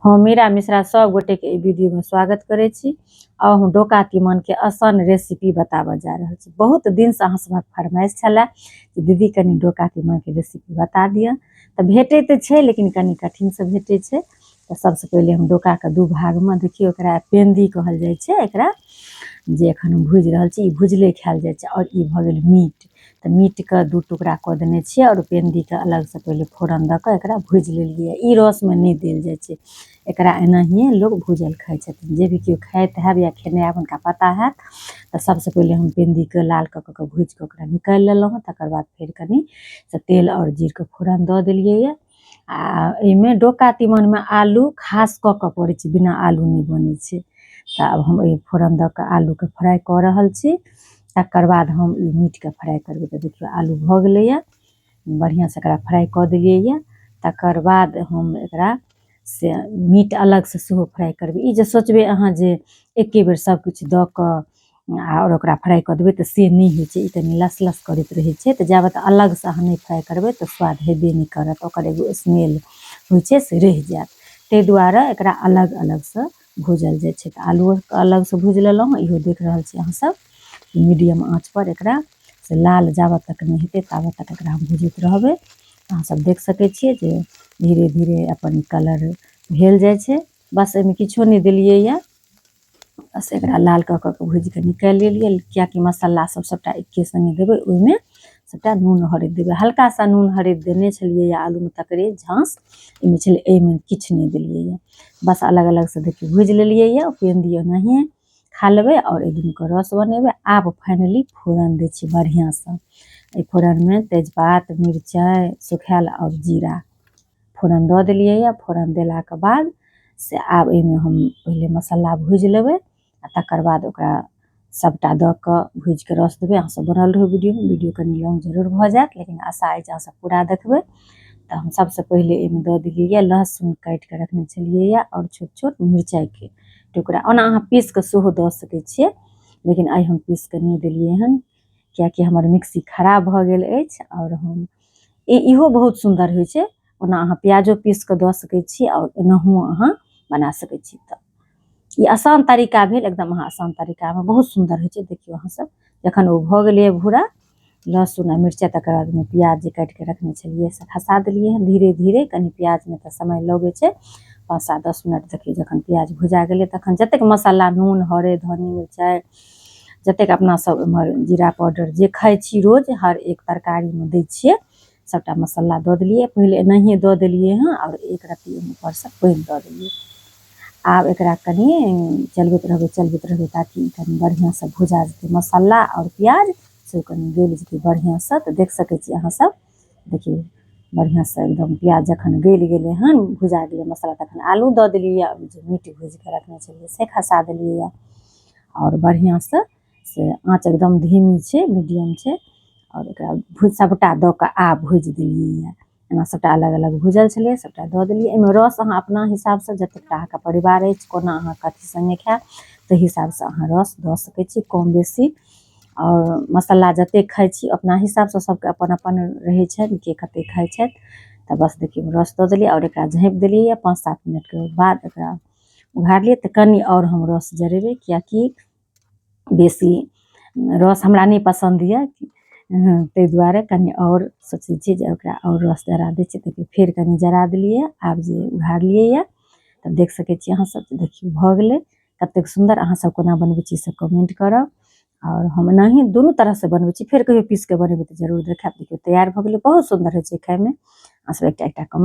हम मीरा मिश्रा सब गोटेके एहि वीडियोमे स्वागत करै छी। आ हम डोका तीमनके आसान रेसिपी बताबऽ जा रहल छी। बहुत दिनसँ अहाँ सभक फरमाइश छलए जे दीदी कनि डोका तीमनके रेसिपी बता दिअ। तऽ भेटै तऽ छै, लेकिन कनि कठिनसँ भेटै छै। तऽ सबसँ पहिले हम डोकाके दू भागमे देखियौ, एकरा पेंदी कहल जाइ छै। एकरा जे एखन हम भुजि रहल छी, ई भुजले खायल जाइ छै। आओर ई भऽ गेल मीट। तऽ मीटके दू टुकड़ा कऽ देने छियै आओर पेंदीके अलगसँ पहिले फोरन दऽ कऽ एकरा भुजि लेलियै। ई रसमे नहि देल जाइ छै, एकरा एनाहिए लोक भूजल खाइ छथिन। जे भी केओ खाइत हैब या खेने हैब, हुनका पता हैत। तऽ सबसँ पहिले हम पेंदीके लाल कऽ कऽ भूजि कऽ ओकरा निकालि लेलहुँ हँ। तकर बाद फेर कनि से तेल आओर जीरके फोरन दऽ देलियै यऽ। आ एहिमे डोका तीमनमे आलू खास कऽ कऽ पड़ै छै, बिना आलू नहि बनै छै। तऽ आब हम एहि फोरन दऽ कऽ आलूके फ्राइ कऽ रहल छी, तकर बाद हम ई मीटके फ्राइ करबै। तऽ देखियौ, आलू भऽ गेलैए, बढ़िआँसँ एकरा फ्राइ कऽ देलियैए। तकर बाद हम एकरा से मीट अलगसँ सेहो फ्राइ करबै। ई जे सोचबै अहाँ जे एके बेर सभकिछु दऽ कऽ आओर ओकरा फ्राइ कऽ देबै, तऽ से नहि होइ छै। ई कनि लस लस करैत रहै छै। तऽ जाबत अलगसँ अहाँ नहि फ्राइ करबै, तऽ स्वाद हेबे नहि करत, ओकर एगो स्मेल होइ छै से रहि जायत। ताहि दुआरे एकरा अलग अलगसँ भूजल जाइ छै। तऽ आलूओके अलगसँ भूजि लेलहुँ। इहो देख रहल छी अहाँसभ, मीडियम आँचपर एकरा से लाल जाबत तक नहि हेतै, ताबत तक एकरा हम भुजैत रहबै। अहाँसभ देख सकै छियै जे धीरे धीरे अपन कलर भेल जाइ छै। बस एहिमे किछो नहि देलियैए, बस एकरा लाल कऽ कऽ भूजि कऽ निकालि लेलियै, किएकि मसाला सब सबटा एके सङ्गे देबै। ओहिमे सबटा नून हरदि देबै। हल्का सा नून हरदि देने छलियै आलूमे, तकरे झाँस एहिमे छलै। एहिमे किछु नहि देलियै, बस अलग अलगसँ देखियौ भूजि लेलियै यऽ। पेन दियौ, नहिए खा लेबै आओर एहि दुनूके रस बनेबै। आब फाइनली फोरन दै छियै बढ़िआँसँ। एहि फोरनमे तेजपात, मिरचाइ सुखायल आओर जीरा फोरन दऽ देलियै यऽ। फोरन देलाके बाद से आब एहिमे हम पहिले मसाला भूजि लेबै आ तकर बाद ओकरा सबटा दऽ कऽ भूजि कऽ रस देबै। अहाँसभ बनल रहू वीडियोमे। वीडियो कनि लॉन्ग जरूर भऽ जायत, लेकिन आशा अछि अहाँसभ पूरा देखबै। तऽ हम सबसँ पहिले एहिमे दऽ देलियै यऽ लहसुन काटि कऽ रखने छलियै यऽ आओर छोट छोट मिरचाइके टुकड़ा। ओना अहाँ पीस कऽ सेहो दऽ सकै छियै, लेकिन आइ हम पीस कऽ नहि देलियै हन, किएकि हमर मिक्सी खराब भऽ गेल अछि। आओर हम इहो बहुत सुन्दर होइ छै। ओना अहाँ प्याजो पीस कऽ दऽ सकै छी आओर एनाहुओ अहाँ बना सकै छी। तऽ ई आसान तरीका भेल, एकदम अहाँ आसान तरीकामे बहुत सुन्दर होइ छै। देखियौ अहाँसभ, जखन ओ भऽ गेलैए भूरा लहसुन आ मिरचाइ, तकर बाद ओहिमे प्याज जे काटि कऽ रखने छलियै से खसा देलियै हन धीरे धीरे। कनि प्याजमे तऽ समय लगै छै, 5, 7, 10 मिनट। देखियौ, जखन प्याज भुजा गेलै, तखन जतेक मसाला, नून, हरदि, धनी, मिरचाइ, जतेक अपना सब एम्हर जीरा पाउडर जे खाइ छी, रोज हर एक तरकारीमे दै छियै, सबटा मसाला दऽ देलियै। पहिले एनाहिए दऽ देलियै हँ आओर एक रत्ती ओहिमे ऊपरसँ पानि दऽ देलियै। आब एकरा कनि चलबैत रहबै, चलबैत रहबै, ताकि कनि बढ़िआँसँ भुजा जेतै मसाला आओर प्याज सेहो कनि गलि जेतै बढ़िआँसँ। तऽ देख सकै छी अहाँसभ, देखियौ, बढ़िआँसँ एकदम प्याज जखन गलि गेलै हन, भुजा गेलै मसाला, तखन आलू दऽ देलियै। जे मीट भुजि कऽ रखने छलियै से खसा देलियै आओर बढ़िआँसँ से आँच एकदम धीमी छै, मीडियम छै, आओर एकरा भुजि सबटा दऽ कऽ आब भुजि देलियै। एना सबटा अलग अलग भुजल छलै, सबटा दऽ देलियै। एहिमे रस अहाँ अपना हिसाबसँ, जतेकटा अहाँके परिवार अछि, कोना अहाँ कथी सङ्गे खायब, ताहि हिसाबसँ अहाँ रस दऽ सकै छी कम बेसी। आओर मसाला जतेक खाइ छी अपना हिसाबसँ, सबके अपन अपन रहै छनि के कतेक खाइ छथि। तऽ बस देखियौ, रस दऽ देलियै आओर एकरा झाँपि देलियै। 5, 7 मिनटके बाद एकरा उघारलियै। तऽ कनि आओर हम रस जरेबै, किएकि बेसी रस हमरा नहि पसन्द यऽ, ताहि दुआरे कनि आओर सोचै छियै जे ओकरा आओर रस जरा दै छियै। तऽ फेर कनि जरा देलियै। आब जे उघारलियै यऽ, तऽ देख सकै छियै अहाँसभ। देखियौ, भऽ गेलै कतेक सुन्दर। अहाँसभ कोना बनबै छी से कमेंट करब। आओर हम एनाही दुनू तरहसँ बनबै छी। फेर कहियो पीस कऽ बनेबै तऽ जरूर देखायब। देखियौ, तैयार भऽ गेलै। बहुत सुन्दर होइ छै खाइमे। अहाँसभ एकटा एकटा कमेंट